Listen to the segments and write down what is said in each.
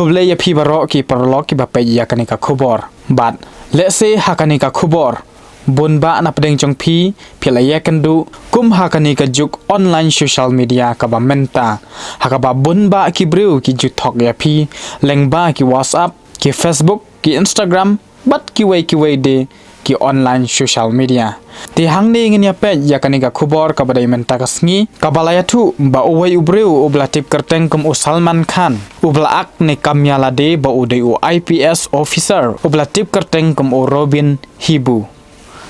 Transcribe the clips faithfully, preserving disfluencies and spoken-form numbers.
Khublei ïa phi baroh ki paralok kiba peit ïa kane ka khubor. Bad lehse ha kane ka khubor, bun bah na pdeng jong phi, phi la ïakynduh kum ha kane ka juk online social media kaba mynta, ha kaba bun bah ki briew ki ju thok ïa phi lyngba ki WhatsApp, ki Facebook, ki Instagram, bad kiwei kiwei de ki online social media. Te hangne ngin ïa peit ïa kane ka khubor kaba dei mynta ka sngi, kaba la ïathuh ba uwei u briew uba la tip kyrteng kum u Salman Khan, uba la act ne kam ïa lade ba u dei u I P S officer, uba la tip kyrteng kum u Robin Hibu,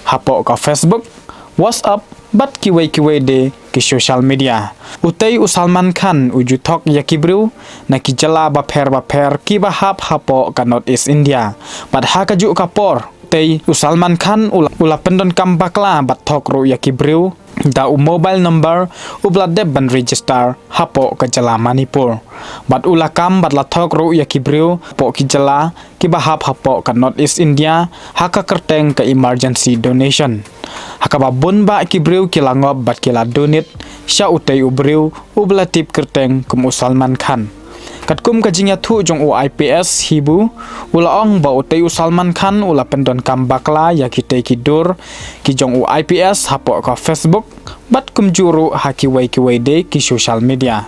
hapoh ka Facebook, WhatsApp, bad kiwei kiwei de ki social media. Utei u Salman Khan u ju thok ïa ki briew na ki jylla bapher bapher kiba hap hapoh ka North East India. Bad ha kajuh ka por, utei u Salman Khan u la, u la pyndonkam bakla bad thok ruh ïa ki briew da u mobile number uba la dep ban register hapoh ka jylla Manipur. Bad u la kam bad la thok ruh ïa ki briew hapoh ki jylla kiba hap hapoh ka North East India ha ka kyrteng ka emergency donation, ha kaba bun bah ki briew ki la ngop bad ki la donate sha utei u briew uba la tip kyrteng kum u Salman Khan. Katkum ka jingïathuh jong u I P S Hibu, u la ong ba utei u Salman Khan u la pyndonkam bakla ïa kitei ki dur ki jong u I P S hapoh ka Facebook, bad kumjuh ruh ha kiwei kiwei de ki social media,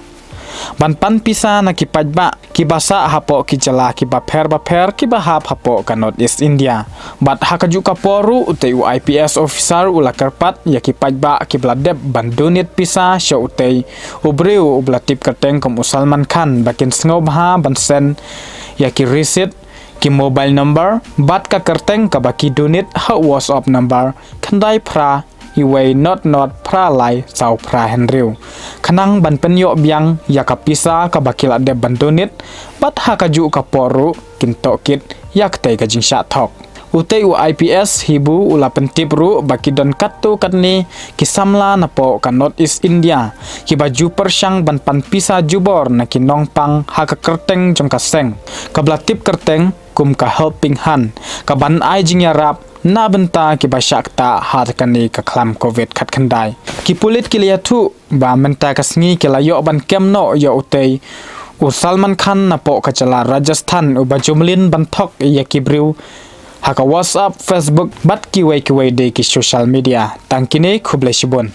ban pan pisa na ki paidbah kiba sah hapoh ki jylla kiba pher bapher kiba hap hapoh ka North East India. Bad ha kajuh ka por ruh, utei u I P S officer u la kyrpad ïa ki paidbah kiba la dep ban donate pisa sha utei u briew uba la tip kyrteng kum u Salman Khan ba kin sngewbha ban send ïa ki receipt, ki mobile number, bad ka kyrteng kaba ki donate ha u WhatsApp number khyndai phra, iwei not not phra lai saw phra hynriew, khnang ban pynïoh biang ïa ka pisa kaba ki la dep ban donate, bad ha kajuh ka por ruh kin tohkit ïa katei ka jingshah thok. Utei u I P S Hibu u la pyntip ruh ba ki don katto katne ki samla napoh ka North East India kiba ju pyrshang ban pan pisa jubor na ki nongpang ha ka kyrteng jong ka seng kaba la tip kyrteng kum ka Helping Hand, kaban ai jingïarap na bynta kiba shah ktah ha kane ka khlam Covid khatkhyndai. Ki pulit ki la ïathuh ba mynta ka sngi ki la ïoh ban kem noh ïa utei u Salman Khan napoh ka jylla Rajasthan uba ju mlien ban thok ïa ki briew ha ka WhatsApp, Facebook, bad kiwei kiwei de ki social media. Tang kine, khublei shibun.